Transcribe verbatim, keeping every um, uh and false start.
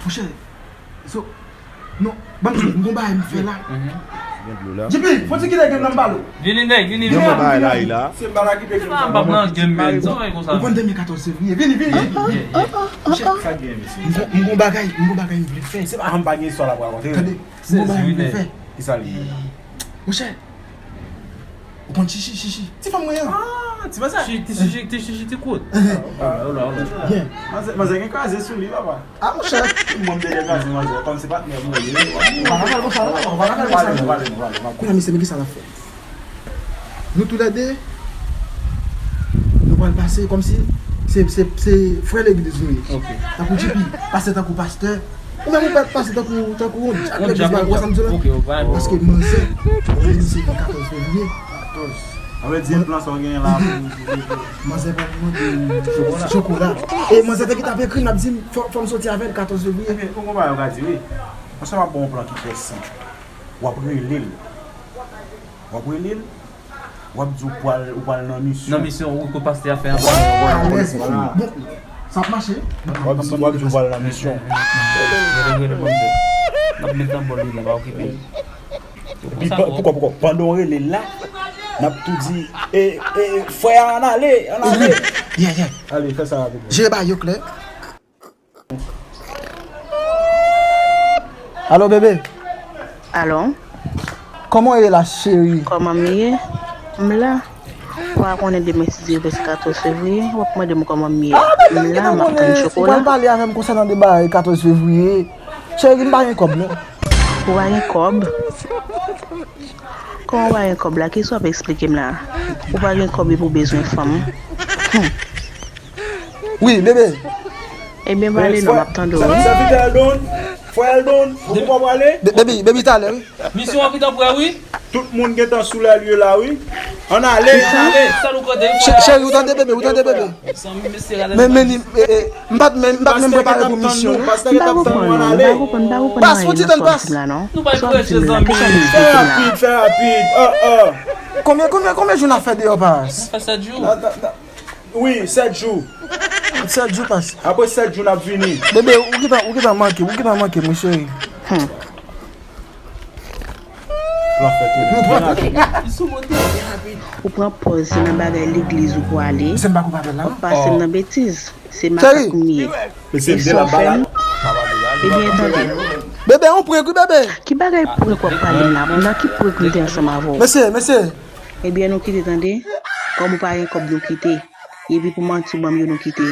Monchè, so, non, ban m di, m gon bagay m fè la. J P, fò ti kite gen nan m balo. Vini, nèg, vini, vini. Yon bagay la, la. Se m pa la ki pe gen. Ah, m pa nan game, men, sa, ou konn demen katòz fevriye. Vini, vini, vini. Monchè, sa gen, mesye? M gon, m gon bagay, m gon bagay m vle fè. Se pa, m pa gen istwa la pou rakonte. Tande, m gon bagay m vle fè. Ki sa li ye? Monchè, ou konn Chichi, Chichi? Ti fanm mwen an. Ah, ti manzè. Chi-, ti Chichi, ti Chichi, ti kout. Ola, ola, ola. Byen. Manzè, manzè gen kraze sou li, papa. Ah, monchè. Mwen, m te degaje manzè, kòm se patnè mwen ye. Ou pa ka fè l konsa, non, ou pa ka fè l konsa, non. Pale, pale, pale, pale. Kounye a, mesye, men ki sa n ap fè? Nou toulède, nou pral pase kòmsi se, se, se frè legliz nou ye. Ok. Tankou J P, pase tankou pastè. Ou menm ou pa pase tankou, tankou yon djab legliz la, ou wè sa m di w la? Ok, ou pa. Paske manzè, manzè se katòz fevriye. Katòz. Sa vle di plan sa w genyen la pou, pou, pou. Manzè pral mande chokola. E manzè te gentan ap ekri m, l ap di m, fò, fò m soti avè l katòz fevriye. Ebyen, ou konprann yo ka di, wi. Paske m ap ba w yon plan ki trè senp. W ap rele l. W ap rele l. W ap di w pral, ou pral nan misyon. Nan misyon, wi, ke pastè a fè anba. Alèz. Bon, sa ap mache. W ap di, w ap di w pral nan misyon. Rele, rele manzè. N ap met nan bòl li la, pa okipe l. Epi, pa- poukò, poukò, pandan w rele l la, n ap tou di, e, e, frè a, ann ale, ann ale. Yeah, yeah. Ale, fè sa rapidman. Jere bagay yo klè. Alo, bebe. Alo. Kòman w ye la, cheri? Kòman m ye? M la. Ou pa konnen demen si Dye vle se katòz fevriye, w ap mande m kòman m ye. Ah, bebe, m la, m ap tann chokola. Ou pral pale avè m konsènan de bagay katòz fevriye. Cheri, m pa gen kòb, non. Ou pa gen kòb? Kòman w pa gen kòb la? Kisa w ap eksplike m la? Ou pa gen kòb epi w bezwen fanm? Hmm. Wi, bebe. Ebyen, pale non, m ap tande w, wi. Sèvitè Eldon, frè Eldon, ou poko prale? Be- Baby, baby, talè, wi. Misyon an gentan prè, wi. Tout moun gentan sou lè l ye la, wi. Ann ale, ann ale. Chè- Cheri, ou tande, bebe, ou tande, bebe? Men, men, ni- e- e, m pa t men- m pa t menm prepare pou misyon, non. Pastè gentan ap tann nou, ann ale. Pas, yon ti tann, pas. Nou bay preche, zanmi. Fè rapid, fè rapid. Oh, oh. Konbyen, konbyen, konbyen jou n ap fè deyò, pas? Nou fè sèt jou. Wi, sèt jou. Sèt jou pase. Apre sèt jou, n ap vini. Bebe, ou gentan, ou gentan manke, ou gentan manke, mon cheri. Hmm. Plan fèt, wi. Li sou moto. Ou pran pòz, se nan bagay legliz ou pwale. Misye m pa kou papèl la, non. W ap pase m nan betiz. Se makak m ye. Mesye, e m te sa la w fè m? Ebyen, tande. Bebe, on prank, wi, bebe. Ki bagay prank w ap pale m la? Nan ki prank m te ansanm avè w? Mesye, mesye. Ebyen, nou kite, tande. Kòm ou pa gen kòb, nou kite. Epi pou manti w ban m yo, nou kite.